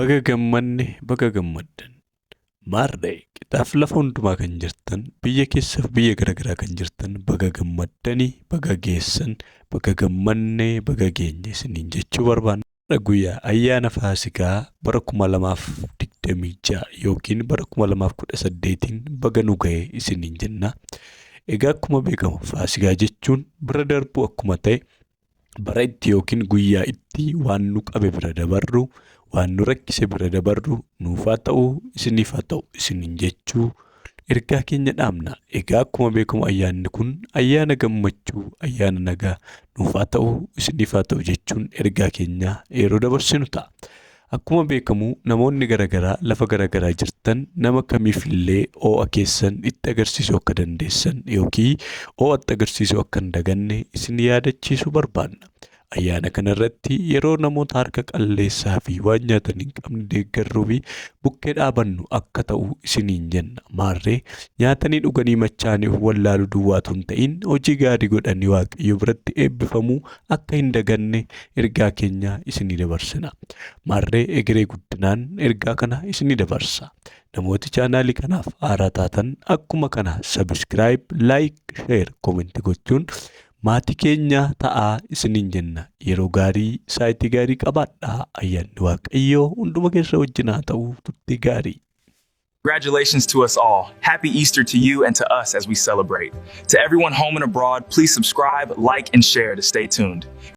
Baga gammanne, baga gammaddan. Maarree qixaaf lafa hundumaa kan jirtan, biyya keessaaf biyya garaagaraa kan jirtan, baga gammaddanii, baga geessan, baga gammanne, baga geenye isiniin jechuu barbaanna. Guyyaa ayyaana Faasikaa bara 2026 yookiin bara 2018n baga nu ga'e isiniin jenna. Egaa akkuma beekamu Faasikaa jechuun bira darbuu akkuma ta'e, bara itti yookiin guyyaa itti waan nu qabe bira dabarru, waan nu rakkise bira dabarru nuuf haa ta'u, isiniif haa ta'u isiniin jechuu ergaa keenya dhaamna. Egaa akkuma beekamu ayyaanni kun ayyaana gammachuu, ayyaana nagaa nuuf haa ta'u, isiniif haa ta'u jechuun ergaa keenya yeroo dabarsinu ta'a. Akkuma beekamu namoonni garaagaraa lafa garaagaraa jirtan nama kamiifillee oo'a keessan itti agarsiisuu akka dandeessan yookiin oo'atti agarsiisuu akka hin daganne isin yaadachiisuu barbaanna. Ayyaana kanarratti yeroo namoota harka qalleessaa fi waan nyaatan hin qabne deeggarruu fi bukkee dhaabannu akka ta'u isiniin jenna. Maarree nyaatanii dhuganii machaanii of wallaaluu duwwaatu hin ta'in, hojii gaarii godhanii Waaqayyo biratti eebbifamuu akka hin daganne ergaa keenya isinii dabarsina. Maarree egeree guddinaan ergaa kana isinii dabarsa. Namooti chaanaalii kanaaf haaraa taatan akkuma kana subscribe, like, share, comment gochuun maatii keenya ta'aa isiniin jenna. Yeroo gaarii, saayitii gaarii qabaadhaa. Ayyaanni Waaqayyoo hunduma keessa wajjin haa ta'u. Turtii gaarii. Congratulations to us all. Happy Easter to you and to us as we celebrate. To everyone home and abroad, please subscribe, like, and share to stay tuned.